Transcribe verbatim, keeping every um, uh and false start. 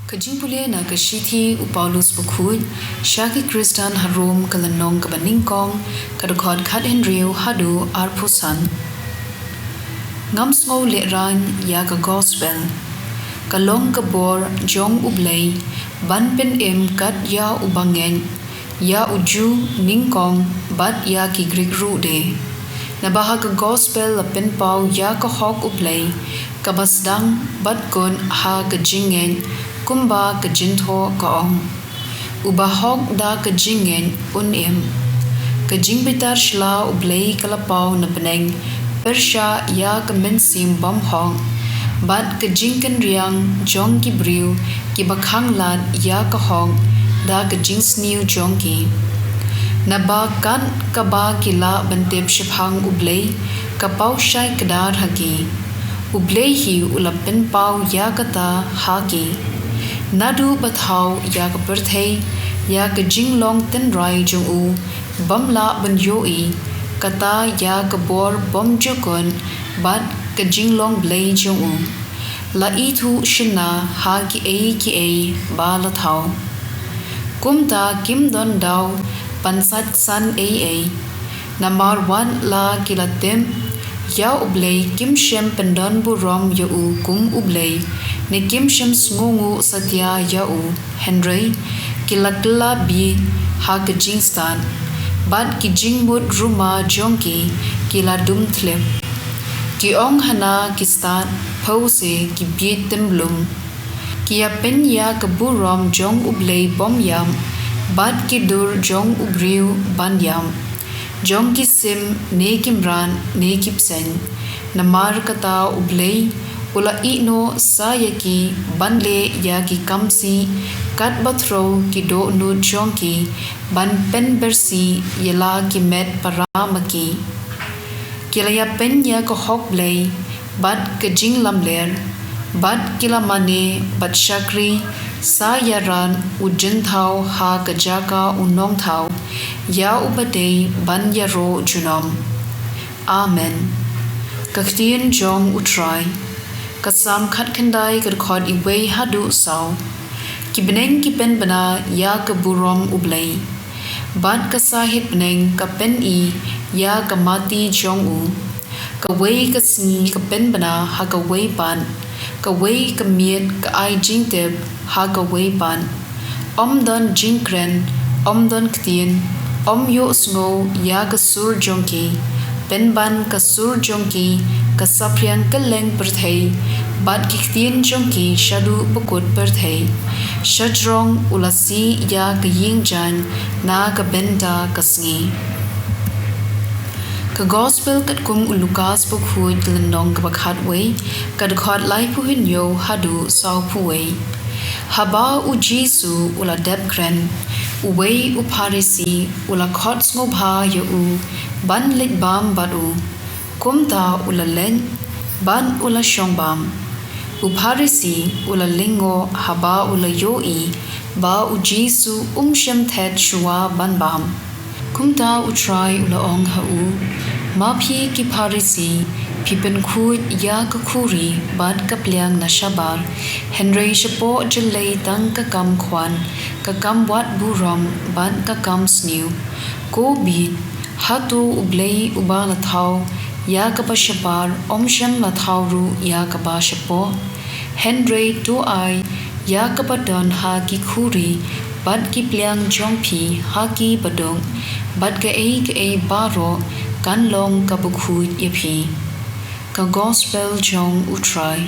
Ka jingpule na ka shithi u Paulus bakhuid sha ki Khristan ha Rom, ka lynnong kaba nyngkong, ka dkhot khathynriew haduh arphew san. Ngam sngew lehraiñ ïa ka gospel. Ka long ka bor jong U Blei ban pynim kat ïa u bangeit, ïa u Jiw nyngkong bad ïa ki Grik ruh de. Naba ha ka gospel la pynpaw ïa ka hok U Blei, kaba sdang bad kut ha ka jingngeit, kumba ka jingthoh ka ong: Uba hok da ka jingngeit un im. Ka jingbitar shla U Blei ka la paw na bneng, pyrshah ïa ka mynsiem bymhok, bad ka jingkynriang jong ki briew kiba khanglad ïa ka hok da ka jingsniew jong ki. Naba kat kaba ki lah ban tip shaphang U Blei, ka paw shai kdar ha ki. U Blei hi u la pynpaw ïa kata ha ki. Naduh ba thaw ïa ka pyrthei, ïa ka jinglong tynrai jong u bym lah ban ïohi, kata ïa ka bor bymjukut bad ka jinglong Blei jong u, la ithuh shynna ha kiei kiei ba la thaw. Kumta kim don daw ban sait san ei ei. Namar wat la ki la tip ïa U Blei, kim shym pyndon burom ïa u kum U Blei, ne kim shym sngewnguh satia ïa u. Hynrei ki la kylla bieit ha ka jingstad, bad ki jingmut ruma jong ki ki la dum thlip. Ki ong ha na ki stad, phew se ki bieit tymblum. Ki ïapyni ïa ka burom jong U Blei bymïap, bad ki dur jong u briew ban ïap, jong ki sim ne ki mrad ne ki bseiñ. Namar kata U Blei u la ïehnoh sa ïa ki ban leh ïa ki kam sih, katba thriew ki dohnud jong ki, ban pynbeiñ sih ïa la ki met para ma ki. Ki la ïapyni ïa ka hok Blei bad ka jinglamler, bad ki la mane bad shakri sa ïa rat u jynthaw ha ka jaka u nongthaw, ïa uba dei ban ïaroh junom. Amen. Ka ktien jong U Trai. Ka Salm khatkhyndai, ka dkhot iwei haduh saw. Ki bneng ki pynbna ïa ka burom U Blei, bad ka sahit bneng ka pyni ïa ka mati jong u. Kawei ka sngi ka pynbna ha kawei pat, kawei ka miet ka ai jingtip ha kawei pat. Ym don jingkren, ym don ktien, ym ïohsngew ïa ka sur jong ki. Pynban ka sur jong ki ka saphriang kylleng pyrthei, bad ki ktien jong ki shaduh ba kut pyrthei. Shajrong u la sih ïa ka ïing jaiñ na ka bynta ka sngi. Ka Gospel katkum u Lukas bakhuid, lynnong kaba khatwei, ka dkhot laiphew hynñiew haduh sawphew wei. Haba U Jisu u la dep kren, uwei u Pharisi u la khot sngewbha ïa u ban leit bam bad u. Kumta u la leit bad u la shong bam. U Pharisi u la lyngngoh haba u la ïohi ba U Jisu um shym thet shuwa ban bam. Kumta U Trai u la ong ha u: Ma phi ki Pharisi, phi pynkhuid ïa ka khuri bad ka pliang na shabar, hynrei shapoh jyllei tang ka kam khwan, ka kam wad burom bad ka kam sniew. Ko bieit, hato U Blei uba la thaw ïa kaba shabar um shym la thaw ruh ïa kaba shapoh? Hynrei to ai ïa kaba don ha ki khuri bad ki pliang jong phi ha ki baduk, bad kaei kaei baroh kan long kaba khuid ïa phi. Ka Gospel jong U Trai.